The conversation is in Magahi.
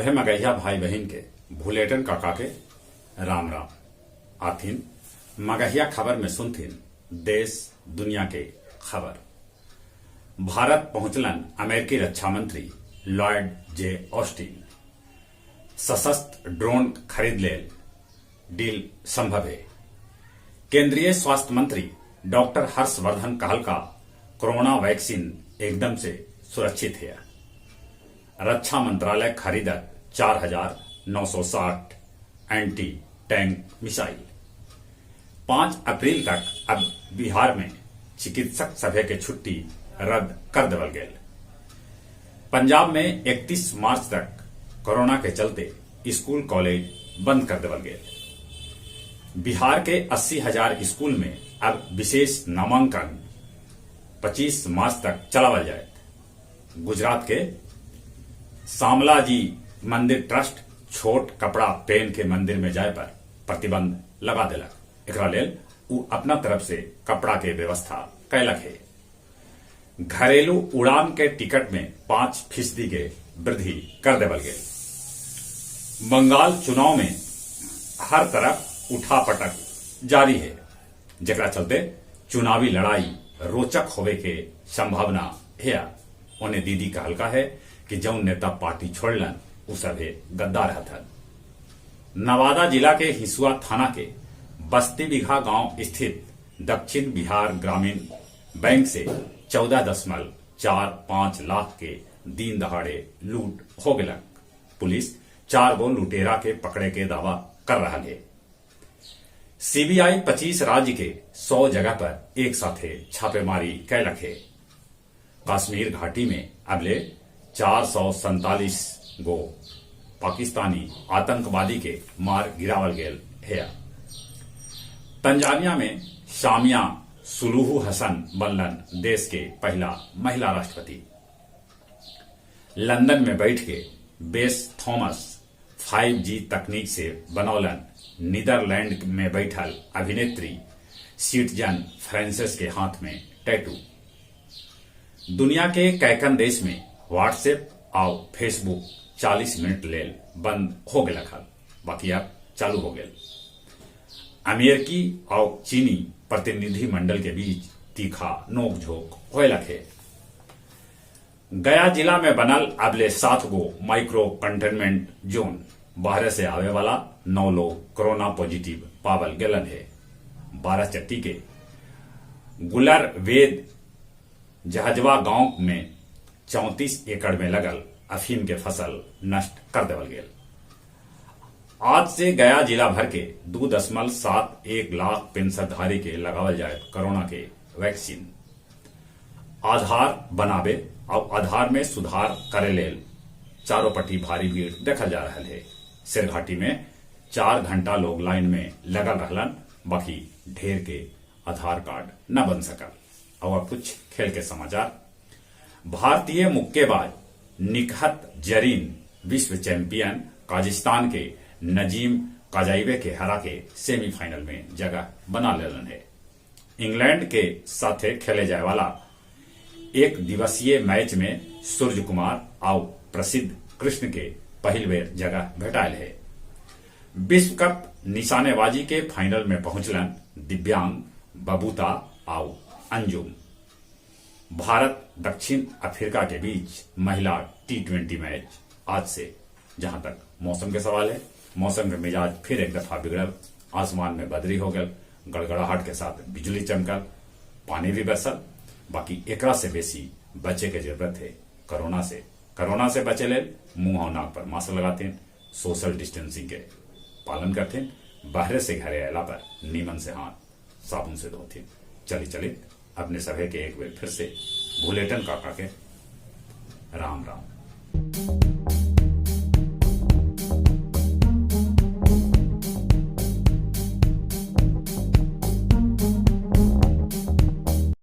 सभे मगहिया भाई बहिन के भुलेटन काका के राम राम। आथिन मगहिया खबर में सुनथिन देश दुनिया के खबर। भारत पहुंचलन अमेरिकी रक्षा मंत्री लॉयड जे ऑस्टिन। सशस्त्र ड्रोन खरीद लेल डील संभव हे। केंद्रीय स्वास्थ्य मंत्री डॉक्टर हर्षवर्धन कहलका कोरोना वैक्सीन एकदम से सुरक्षित हे। रक्षा मंत्रालय खरीदत 4960 एंटी टैंक मिसाइल। 5 अप्रैल तक अब बिहार में चिकित्सक सभे के छुट्टी रद्द कर देवल गेल। पंजाब में 31 मार्च तक कोरोना के चलते स्कूल कॉलेज बंद कर देवल गेल। बिहार के 80,000 स्कूल में अब विशेष नामांकन 25 मार्च तक चलावल जायत। गुजरात के शामलाजी मंदिर ट्रस्ट छोट कपड़ा पहन के मंदिर में जाए पर प्रतिबंध लगा देलक। एकरा लेल उ अपना तरफ से कपड़ा के व्यवस्था कैलक हे। घरेलू उड़ान के टिकट में 5% के वृद्धि कर देवल गेल। बंगाल चुनाव में हर तरफ उठापटक जारी है, जेकरा चलते चुनावी लड़ाई रोचक होवे के संभावना है। ओने दीदी कहलका है कि जौन नेता पार्टी छोड़लन उ सभे गद्दार हथन। नवादा जिला के हिसुआ थाना के बस्ती बिघा गांव स्थित दक्षिण बिहार ग्रामीण बैंक से 14.45 लाख के दिन दहाड़े लूट हो गेलक। पुलिस 4 गो लुटेरा के पकड़े के दावा कर रहा है। सीबीआई 25 राज्य के 100 जगह पर एक साथे छापेमारी कैलक है। कश्मीर घाटी में अबले 447 गो पाकिस्तानी आतंकवादी के मार गिरावल गेल है। तंजानिया में सामिया सुलुहू हसन बनलन देश के पहला महिला राष्ट्रपति। लंदन में बैठ के बेस थॉमस 5G तकनीक से बनौलन नीदरलैंड में बैठल अभिनेत्री सिटजन फ्रांसिस के हाथ में टैटू। दुनिया के कैकन देश में व्हाट्सएप और फेसबुक 40 मिनट लेल बंद हो गेलक हल, बाकी अब चालू हो गेल। अमेरिकी और चीनी प्रतिनिधि मंडल के बीच तीखा नोकझोंक होयलक है। गया जिला में बनल अबले 7 गो माइक्रो कंटेनमेंट जोन। बाहर से आवे वाला 9 लोग कोरोना पॉजिटिव पावल गेलन है। 12 चट्टी के गुलर वेद जहाजवा गांव में 34 एकड़ में लगल अफीम के फसल नष्ट कर देवल गेल। आज से गया जिला भर के 2.71 लाख पेंशनधारी के लगावल जाए कोरोना के वैक्सीन। आधार बनाबे और आधार में सुधार करे लेल चारों पट्टी भारी भीड़ देखल जा रहा है। शेरघाटी में 4 घंटा लोग लाइन में लगल रहलन, बाकी ढेर के आधार कार्ड न बन सकल। और अब कुछ खेल के समाचार। भारतीय मुक्केबाज निखत जरीन विश्व चैंपियन काजिस्तान के नजीम काजाइवे के हरा के सेमीफाइनल में जगह बना लेलन है। इंग्लैंड के साथे खेले जाए वाला एक दिवसीय मैच में सूर्य कुमार और प्रसिद्ध कृष्ण के पहिल बेर जगह भेटायल है। विश्व कप निशानेबाजी के फाइनल में पहुंचलन दिव्यांग बबूता और अंजुम। भारत दक्षिण अफ्रीका के बीच महिला T20 match आज से। जहां तक मौसम के सवाल है, मौसम के मिजाज फिर एक दफा बिगड़ल। आसमान में बदरी हो गल, गड़गड़ाहट के साथ बिजली चमकल, पानी भी बरसल। बाकी एकरा से बेसी बचे के जरूरत है कोरोना से। कोरोना से बचे लेल मुंह और नाक पर मास्क लगाते, सोशल डिस्टेंसिंग के पालन करते, बाहर से घरे आयला पर नीमन से हाथ साबुन से धोते। चली चली अपने सभे के एक बेर फिर से भुलेटन काका के राम राम।